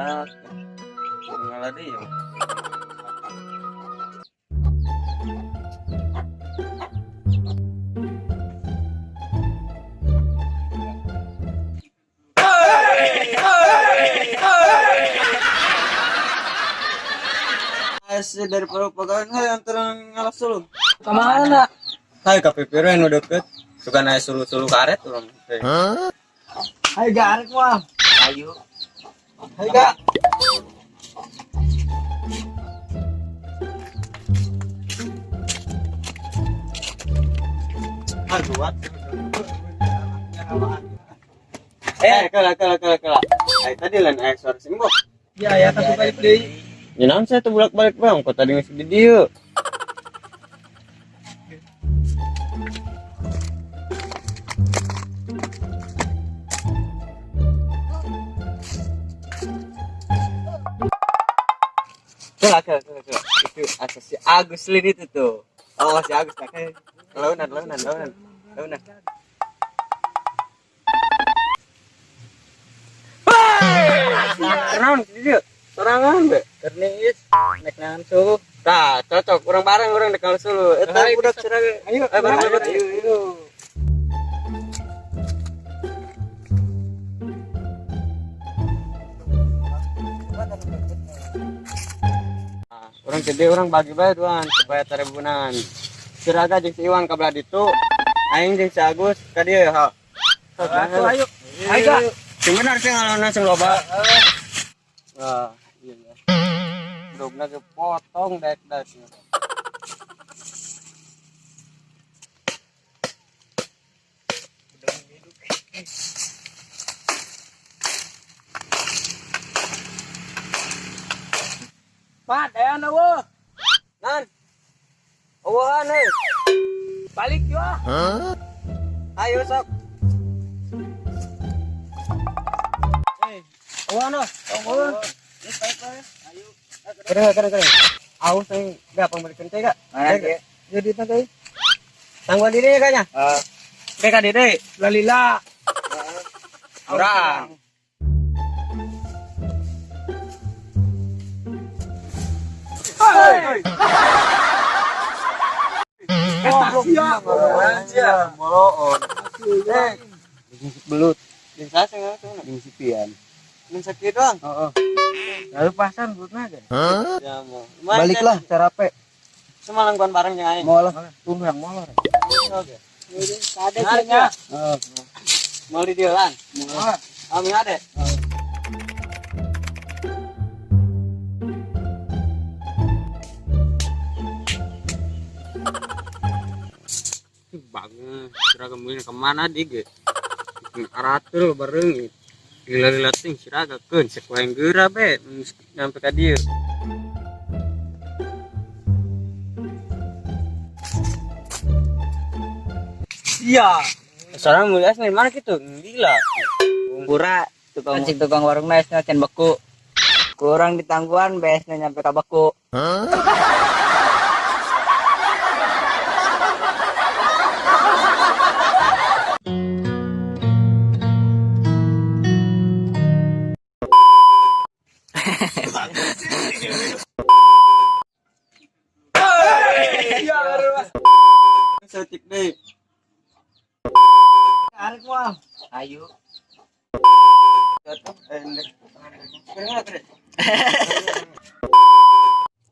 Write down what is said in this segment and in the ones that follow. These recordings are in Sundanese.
Budak. Ngalah deui ya. Asli dari pegawai hai antara ngalah suluh. Kemana? Hai ka pipiru nu deket. Suka naik sulu-sulu karet urang. Ayo garek mah. Ayo. Ayo gak. Aduh, kala kala kala kala. Ay tadi lain aya suara simbok. Ya ya tapi balik deui. Ya naon saya tuh bolak-balik bang, kok tadi ngasih di dieu. Kela kela kela kela. Itu asa si Agus Lin itu tuh. Oh si Agus tak kayak launan launan launan launan. Naon di dieu? Sorangan be. Kernis nek nangan suluh. Tah, cocok. Urang bareng urang dek kalau suluh. Eta budak sirage. Ayo, Ayo bareng bareng. ayo, ayo. Ah, urang gede urang bagi bae duan supaya tarebunan. Siraga jeung si Iwan ka belah ditu. Aing jeung si Agus ka dieu ha. Sok, Ayo, ayo. Ayo gak. Sing bener sih ngalawan sing loba. Ah, iya iya. Bedogna ge potong daek-daek. Pat, aya na wo. Nan. Eueuhan euy. Balik yo. Ayo sok. Eh, eueuhan oh. Eueuh. Keren keren keren. Aus aing gak pemberikan teh gak? Mana dia? Jadi tadi. Tangguhan diri kayaknya. Ah. Oke ka diri. Lalila. Urang. Sia. Moloon. Eh, belut. Jeung saya sing ngatur. Jeung si Pian. Mun sakieu doang. Heeh. Lalu pasan belutna ge. Ya mau. Baliklah carape. Semalam bareng jeung aing. Moal tunggang molor. Oke. Kade nya. Heeh. Mau di dieu lan. Ah, ade. Banget, siraga mungkin kemana di ge? Aratul bareng gila-gila ting siraga keun sek wae geura be nyampe ka dieu. Iya. Sekarang mulai asli mana gitu? Gila. Pura tukang cik tukang warung esna can beku. Kurang ditangguhan besna nyampe ka beku. Setik deui. Arek mah. Ayo.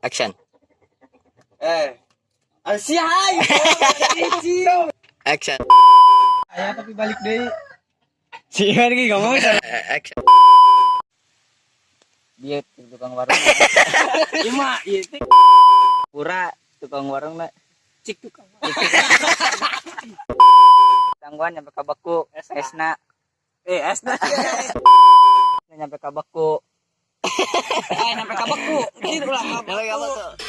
Action. Eh. Si hai. Action. Aya tapi balik deui. Si Iwan ki ngomong Action. Dia tukang warung. Ima, ieu teh Pura tukang warung na. cik tukang. Tangguhan nyampe ka beku. Esna. Eh, esna. Nyampe ka beku. Eh, nyampe ka beku. Gitu lah. Nyampe ka beku.